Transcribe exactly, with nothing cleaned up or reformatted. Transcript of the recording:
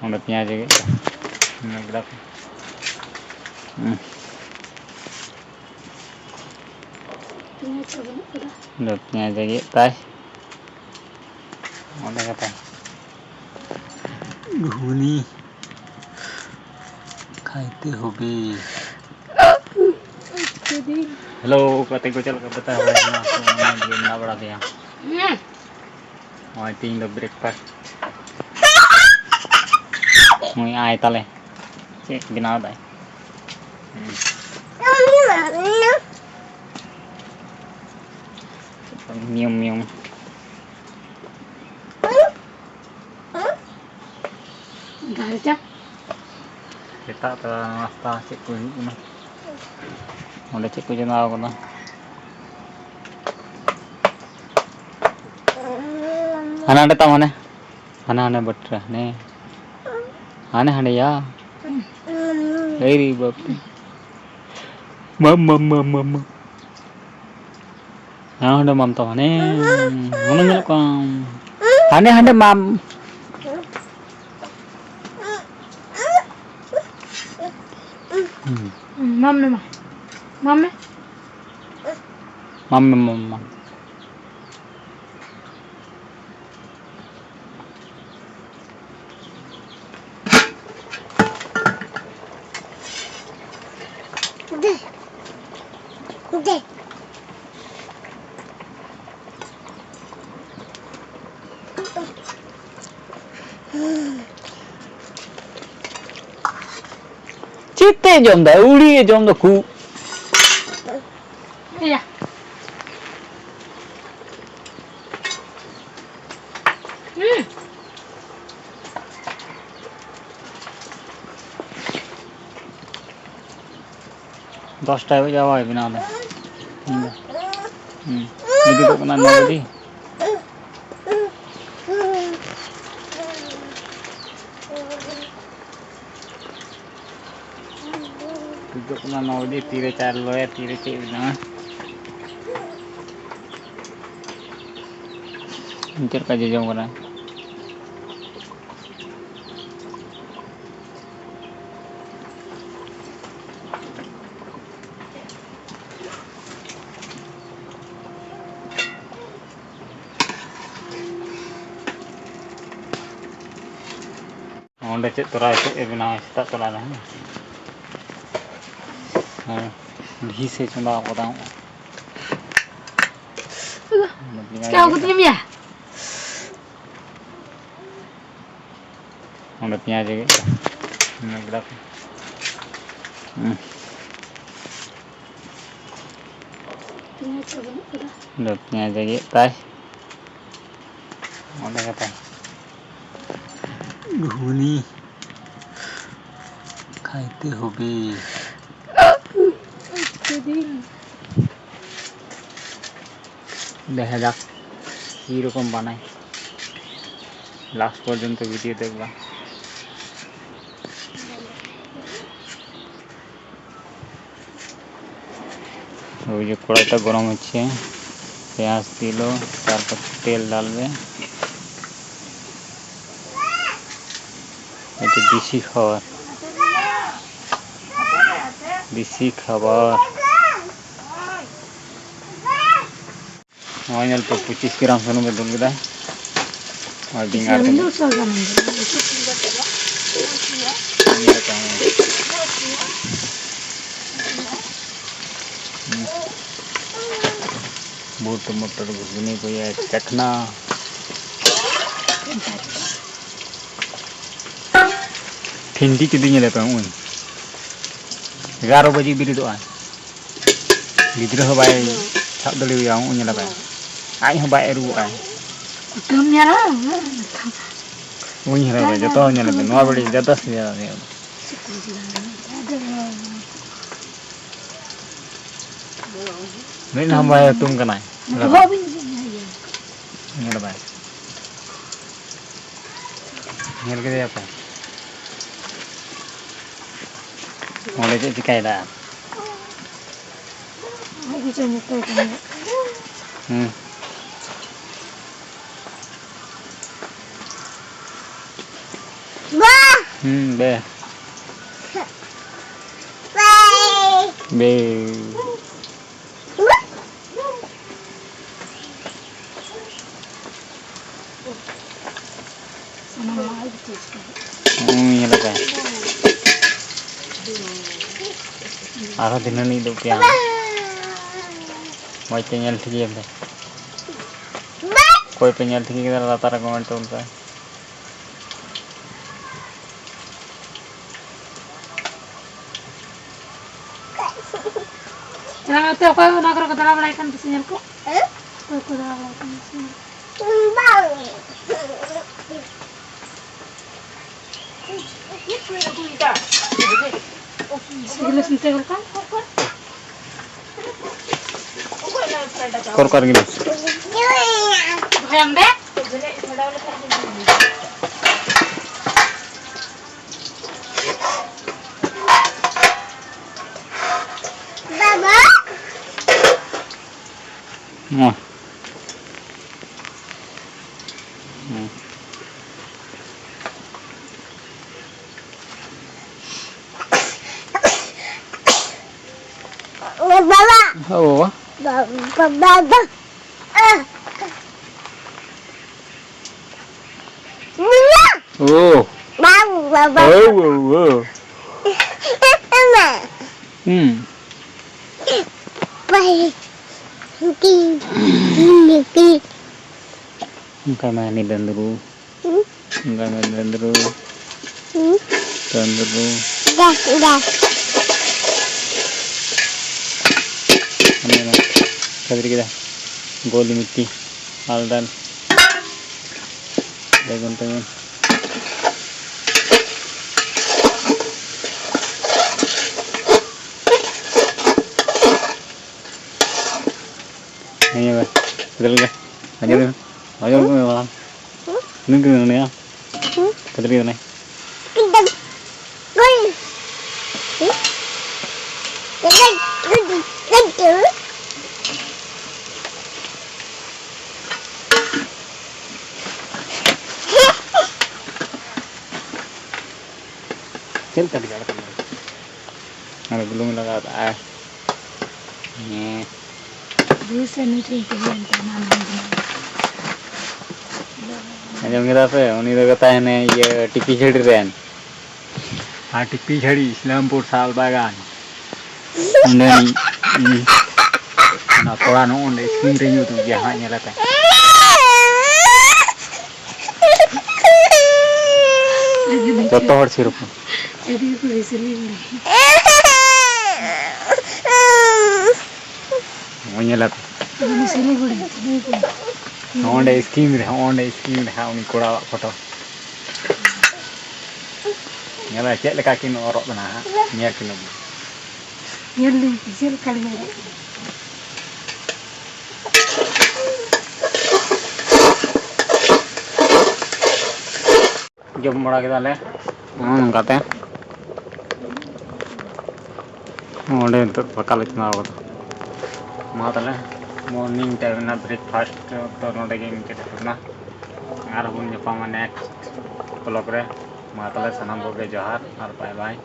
ᱚᱸᱰᱮ ᱯᱮᱸᱭᱟᱡᱽ ᱜᱮᱫ ᱫᱟ᱾ ᱧᱮᱞ ᱠᱮᱫᱟ ᱯᱮ? ᱦᱩᱸ᱾ ᱯᱮᱸᱭᱟᱡᱽ ᱠᱚ ᱵᱟᱹᱱᱩᱜ ᱠᱟᱫᱟ᱾ ᱚᱸᱰᱮ ᱯᱮᱸᱭᱟᱡᱽ ᱜᱮᱫ ᱛᱟᱭ᱾ ᱚᱸᱰᱮ ᱠᱟᱛᱮ ᱜᱷᱩᱜᱽᱱᱤ ᱠᱷᱟᱭᱛᱮ ᱦᱚᱵᱮ᱾ ᱦᱮᱞᱳ, ᱜᱟᱛᱮ ᱠᱚ, ᱪᱮᱫ ᱞᱮᱠᱟ ᱯᱮ ᱛᱟᱦᱮᱸ ᱵᱟᱲᱟᱭ ᱠᱟᱱᱟ? ᱢᱚᱡᱽ ᱜᱮ ᱢᱮᱱᱟᱜ ᱵᱟᱲᱟ ᱯᱮᱭᱟ? ᱦᱩᱸ᱾ ᱱᱚᱜᱼᱚᱭ ᱛᱮᱦᱮᱧ ᱫᱚ breakfast᱾ ᱱᱩᱭ ᱟᱭ ᱛᱟᱞᱮ ᱪᱮᱫ ᱵᱮᱱᱟᱣ ᱫᱟᱭ? ᱦᱩᱸ᱾ ᱧᱩᱢ, ᱧᱩᱢ᱾ ᱜᱟᱞᱪᱟ᱾ ᱥᱮᱛᱟᱜ ᱛᱚᱨᱟ ᱱᱟᱥᱛᱟ ᱪᱮᱫ ᱠᱚ ᱦᱩᱭᱩᱜ ᱠᱟᱱᱟ? ᱚᱸᱰᱮ ᱪᱮᱫ ᱠᱚ ᱵᱮᱱᱟᱣ ᱠᱟᱫᱟ? ᱦᱟᱱᱟ ᱦᱟᱸᱰᱮ ᱛᱟᱢ, ᱦᱟᱱᱮ᱾ ᱦᱟᱱᱟ ᱦᱟᱸᱰᱮ ᱵᱟᱹᱴᱨᱟᱹ, ᱦᱟᱱᱮ᱾ ᱦᱟᱱᱮ ᱦᱟᱸᱰᱮᱭᱟ᱾ ᱮᱭ ᱨᱮ ᱵᱟᱯ᱾ ᱢᱟᱢ, ᱢᱟᱢ, ᱢᱟᱢ, ᱢᱟᱢ, ᱢᱟᱢ᱾ ᱦᱟᱱᱟ ᱦᱟᱸᱰᱮ ᱢᱟᱢ ᱛᱟᱢ, ᱦᱟᱱᱮ᱾ ᱦᱟᱱᱮ ᱧᱮᱞᱚᱜ ᱠᱟᱱ᱾ ᱦᱟᱸᱰᱮ, ᱦᱟᱸᱰᱮ ᱢᱟᱢ᱾ ᱦᱩᱸ᱾ ᱢᱟᱢ ᱢᱮ ᱢᱟ᱾ ᱢᱟᱢ ᱢᱮ᱾ ᱢᱟᱢ ᱢᱮ, ᱢᱟᱢ, ᱢᱟᱢ᱾ ᱪᱮᱫ ᱛᱮ ᱡᱚᱢ ᱫᱟ? ᱟᱹᱣᱲᱤ ᱮ ᱡᱚᱢ ᱫᱟ ᱠᱷᱩᱵ᱾ ᱮᱭᱟ᱾ ᱦᱩᱸ᱾ ᱫᱚᱥᱴᱟ ᱦᱟᱹᱵᱤᱡ ᱟᱵᱟᱨ ᱵᱮᱱᱟᱣ ᱫᱟ᱾ ᱦᱩᱸ᱾ ᱦᱩᱸ᱾ ᱡᱩᱫᱤ ᱫᱚ ᱠᱟᱱᱟ ᱱᱚ ᱵᱟᱡᱮ᱾ ᱱᱤᱛᱚᱜ ᱠᱟᱱᱟ ᱱᱚ ᱵᱟᱡᱮ, ᱛᱤᱨᱮ ᱪᱟ ᱞᱚᱞᱚᱭᱟ, ᱛᱤᱨᱮ ᱪᱮᱫ ᱵᱮᱱᱟᱣᱟ᱾ ᱪᱮᱫ ᱞᱮᱠᱟ ᱡᱚᱡᱚᱢ ᱠᱟᱱᱟ? ᱚᱸᱰᱮ ᱪᱮᱫ ᱛᱚᱨᱟ ᱪᱮᱫ ᱮ ᱵᱮᱱᱟᱣᱟ ᱥᱮᱛᱟᱜ ᱛᱚᱨᱟ ᱨᱮ, ᱦᱮᱸ? ᱦᱮᱸ, ᱜᱷᱤ ᱥᱮ ᱪᱚᱸᱫᱟ ᱟᱠᱟᱫᱟ᱾ ᱪᱤᱠᱟ ᱟᱹᱜᱩ ᱛᱮᱜᱮ ᱢᱮᱭᱟ? ᱚᱸᱰᱮ ᱯᱮᱸᱭᱟᱡᱽ ᱜᱮ ᱧᱮᱞ ᱠᱮᱫᱟ ᱯᱮ᱾ ᱦᱩᱸ᱾ ᱯᱮᱸᱭᱟᱡᱽ ᱠᱚ ᱵᱟᱹᱱᱩᱜ ᱠᱟᱫᱟ᱾ ᱚᱸᱰᱮ ᱯᱮᱸᱭᱟᱡᱽ ᱜᱮᱫ ᱛᱟᱭ᱾ ᱚᱸᱰᱮ ᱜᱮ ᱛᱟᱭ᱾ ᱜᱷᱩᱜᱽᱱᱤ ᱠᱷᱟᱭᱛᱮ ᱦᱚᱵᱮ᱾ ᱫᱮᱠᱷᱟ ᱡᱟᱠ কি রকম বানায়। লাস্ট পর্যন্ত ভিডিও দেখবা। ওই যে কড়াইটা গরম হচ্ছে, পেঁয়াজ দিল, তারপর তেল ঢালবে। এটা দেশি খাবার, দেশি খাবার। ᱱᱚᱜᱼᱚᱭ ᱧᱮᱞ ᱯᱮ, ᱯᱚᱸᱪᱤᱥ ᱜᱨᱟᱢ ᱥᱩᱱᱩᱢ ᱮ ᱫᱩᱞ ᱠᱮᱫᱟ᱾ ᱟᱨ ᱵᱮᱸᱜᱟᱲ ᱠᱚ ᱧᱮᱞ ᱯᱮ᱾ ᱵᱩᱴ ᱢᱚᱴᱚᱨ ᱜᱷᱩᱜᱽᱱᱤ ᱠᱚ ᱭᱟ ᱪᱟᱠᱷᱱᱟ᱾ ᱴᱷᱤᱱᱰᱤ ᱠᱤᱫᱤᱧ ᱧᱮᱞᱮ ᱯᱮ, ᱱᱚᱜᱼᱚᱭ ᱮᱜᱟᱨᱚ ᱵᱟᱡᱮ ᱵᱮᱨᱮᱫᱚᱜᱼᱟᱭ᱾ ᱜᱤᱫᱽᱨᱟᱹ ᱦᱚᱸ ᱵᱟᱭ ᱥᱟᱵ ᱫᱟᱲᱮᱣᱟᱭᱟ, ᱩᱱᱤ ᱧᱮᱞᱮ ᱯᱮ᱾ ᱟᱡ ᱦᱚᱸ ᱵᱟᱭ ᱟᱹᱨᱩᱵᱚᱜᱼᱟ᱾ ᱠᱩᱴᱟᱹᱢ ᱧᱮᱞᱟ᱾ ᱩᱱᱤ ᱧᱮᱞᱮ ᱯᱮ, ᱡᱚᱛᱚ ᱦᱚᱲ ᱧᱮᱞᱮ ᱯᱮ, ᱱᱚᱣᱟ ᱵᱟᱹᱲᱤᱡ ᱡᱚᱛᱚ ᱥᱮᱭᱟ᱾ ᱢᱤᱫ ᱦᱚᱸ ᱵᱟᱭ ᱦᱩᱛᱩᱢ ᱠᱟᱱᱟᱭ᱾ ᱵᱚᱦᱚᱜ ᱵᱤᱱ ᱧᱮᱞ ᱵᱟᱭ᱾ ᱧᱮᱞ ᱠᱮᱫᱮᱭᱟ ᱯᱮ? ᱚᱸᱰᱮ ᱪᱮᱫ ᱪᱤᱠᱟᱹᱭᱮᱫᱟ? ᱟᱡ ᱜᱮ ᱪᱚ ᱢᱮᱛᱟᱭ ᱠᱟᱱᱟ᱾ ᱦᱩᱸ᱾ ᱵᱟ᱾ ᱦᱩᱸ, ᱵᱮ᱾ ᱵᱟᱭ᱾ ᱵᱮ᱾ ᱥᱟᱱᱟᱢ ᱦᱩᱸ, ᱧᱮᱞ ᱯᱮ᱾ ᱟᱨᱦᱚᱸ ᱫᱷᱤᱱᱟᱹᱱ ᱤᱧ ᱩᱫᱩᱜ ᱯᱮᱭᱟ᱾ ᱢᱚᱡᱽ ᱛᱮ ᱧᱮᱞ ᱴᱷᱤᱠ ᱯᱮ᱾ ᱚᱠᱚᱭ ᱯᱮ ᱧᱮᱞ ᱴᱷᱤᱠ ᱠᱮᱫᱟ, ᱞᱟᱛᱟᱨ ᱨᱮ comment ᱚᱞ ᱯᱮ᱾ ᱪᱟᱞᱟᱣ ᱠᱟᱛᱮ ᱚᱠᱚᱭ ᱚᱱᱟ ᱠᱚᱨᱮ ᱠᱚ ᱫᱟᱬᱟ ᱵᱟᱲᱟᱭ ᱠᱟᱱ ᱯᱮᱥᱮ ᱧᱮᱞ ᱠᱚ? ᱦᱮᱸ? ᱚᱠᱚᱭ ᱠᱚ ᱫᱟᱬᱟ ᱵᱟᱲᱟᱭ ᱠᱟᱱ ᱯᱮᱥᱮ ᱧᱮᱞ ᱠᱚ? ᱵᱟᱝ᱾ ᱥᱤᱵᱤᱞ ᱥᱤᱵᱤᱞ ᱠᱟᱱ᱾ ᱠᱚᱨ ᱠᱚᱨ ᱜᱮ᱾ ᱫᱚᱦᱚᱭᱟᱢ ᱫᱮ᱾ ᱵᱟᱵᱟ᱾ ᱢᱟ᱾ ᱦᱩᱸ᱾ ᱵᱟᱵᱟ᱾ ᱦᱳ ᱵᱟᱵᱟ᱾ ᱵᱟ-, ᱵᱟ-, ᱵᱟᱵᱟ᱾ ᱟᱦ᱾ ᱵᱟᱵᱟ᱾ ᱳ᱾ ᱵᱟᱵᱟ, ᱵᱟᱵᱟ᱾ ᱳ, ᱳ, ᱳ᱾ ᱦᱩᱸ᱾ ᱵᱟᱭ᱾ ᱚᱱᱠᱟ ᱢᱟ ᱱᱤ ᱫᱟᱹᱱᱫᱨᱩ᱾ ᱦᱩᱸ? ᱚᱱᱠᱟ ᱢᱟ ᱫᱟᱹᱱᱫᱨᱩ᱾ ᱦᱩᱸ? ᱫᱟᱹᱱᱫᱨᱩ᱾ ᱫᱟ, ᱫᱟ᱾ ᱚᱱᱮ ᱚᱱᱟ ᱠᱷᱟᱹᱫᱽᱨᱤ ᱠᱮᱫᱟ᱾ ᱜᱳᱞ ᱢᱤᱴᱤ, ᱟᱞ ᱰᱟᱞ᱾ ᱵᱮᱜᱩᱱ ᱴᱮᱜᱩᱱ᱾ ᱦᱮᱸ, ᱵᱮᱥ᱾ ᱪᱮᱫ ᱞᱮᱠᱟ? ᱟᱸᱡᱚᱢ ᱢᱮ᱾ ᱟᱸᱡᱚᱢ ᱢᱮ ᱵᱟᱝ? ᱦᱩᱸ? ᱱᱤᱝᱠᱟᱹ ᱜᱮ ᱢᱮᱱᱟᱭᱟ᱾ ᱦᱩᱸ? ᱠᱷᱟᱹᱫᱽᱨᱤ ᱠᱟᱱᱟᱭ᱾ ᱠᱤᱱᱛᱩ, ᱜᱳᱞ᱾ ᱦᱩᱸ? ᱪᱮᱫ ᱞᱮᱠᱟ ᱵᱷᱮᱡᱟᱲ ᱠᱟᱱᱟ? ᱟᱨ ᱵᱩᱞᱩᱝ ᱞᱟᱜᱟᱣ ᱠᱟᱜᱼᱟ᱾ ᱦᱮᱸ᱾ ᱫᱩ ᱥᱮ ᱱᱤᱴ ᱤᱧ ᱛᱟᱦᱮᱸᱭᱮᱱ ᱛᱟᱦᱮᱱᱟ ᱱᱚᱣᱟ ᱫᱚ᱾ ᱟᱸᱡᱚᱢ ᱠᱮᱫᱟ ᱯᱮ? ᱩᱱᱤ ᱫᱚ ᱠᱟᱛᱷᱟ ᱦᱟᱱᱮ ᱤᱭᱟᱹ ᱴᱤᱯᱤ ᱡᱷᱟᱹᱲᱤ ᱨᱮᱱ᱾ ᱟᱨ ᱴᱤᱯᱤ ᱡᱷᱟᱹᱲᱤ ᱤᱥᱞᱟᱢᱯᱩᱨ ᱥᱟᱞ ᱵᱟᱜᱟᱱ᱾ ᱚᱸᱰᱮᱱᱤᱡ, ᱩᱸ, ᱚᱱᱟ ᱠᱚᱲᱟ ᱱᱚᱜᱼᱚ ᱱᱚᱸᱰᱮ screen ᱨᱮᱧ ᱩᱫᱩᱜ ᱜᱮᱭᱟ ᱦᱟᱸᱜ, ᱧᱮᱞ ᱟᱯᱮ᱾ ᱡᱚᱛᱚ ᱦᱚᱲ ᱥᱮᱨᱚᱠᱚᱢ᱾ ᱟᱹᱰᱤ ᱠᱚ ᱮᱥᱮᱞᱤᱧ ᱞᱟᱹᱭ᱾ ᱱᱚᱜᱼᱚᱭ ᱧᱮᱞ ᱟᱯᱮ᱾ ᱟᱹᱰᱤ ᱥᱮᱨᱮᱧ ᱦᱚᱲ ᱜᱮ ᱞᱟᱹᱭ ᱠᱚ᱾ ᱱᱚᱜᱼᱚ ᱱᱚᱸᱰᱮ screen ᱨᱮ, ᱱᱚᱜᱼᱚ ᱱᱚᱸᱰᱮ screen ᱨᱮ ᱦᱟᱸᱜ ᱩᱱᱤ ᱠᱚᱲᱟᱣᱟᱜ ᱯᱷᱳᱴᱳ᱾ ᱧᱮᱞ ᱢᱮ ᱪᱮᱫ ᱞᱮᱠᱟ ᱠᱤᱱ ᱚᱨᱚᱜ ᱠᱟᱱᱟ ᱦᱟᱸᱜ, ᱧᱮᱞ ᱠᱤᱱ ᱟᱹᱜᱩ᱾ ᱧᱮᱞ ᱞᱤᱧ ᱯᱮ ᱪᱮᱫ ᱞᱮᱠᱟ ᱞᱤᱧ ᱚᱨᱚᱜ ᱠᱟᱱᱟ᱾ ᱡᱚᱢ ᱵᱟᱲᱟ ᱠᱮᱫᱟᱞᱮ ᱱᱚᱜᱼᱚ ᱱᱚᱝᱠᱟᱛᱮ᱾ ᱚᱸᱰᱮ ᱱᱤᱛᱚᱜ ᱫᱟᱠᱟ ᱞᱮ ᱪᱚᱸᱫᱟ ᱟᱠᱟᱫᱟ᱾ ᱢᱟ ᱛᱟᱦᱚᱞᱮ, morning time ᱨᱮᱱᱟᱜ breakfast ᱫᱚ ᱱᱚᱸᱰᱮ ᱜᱮ ᱢᱩᱪᱟᱹᱫ ᱠᱟᱱᱟ᱾ ᱟᱨᱦᱚᱸ ᱵᱚᱱ ᱧᱟᱯᱟᱢᱟ next vlog ᱨᱮ᱾ ᱢᱟ ᱛᱟᱦᱚᱞᱮ, ᱥᱟᱱᱟᱢ ᱠᱚᱜᱮ ᱡᱚᱦᱟᱨ ᱟᱨ bye bye᱾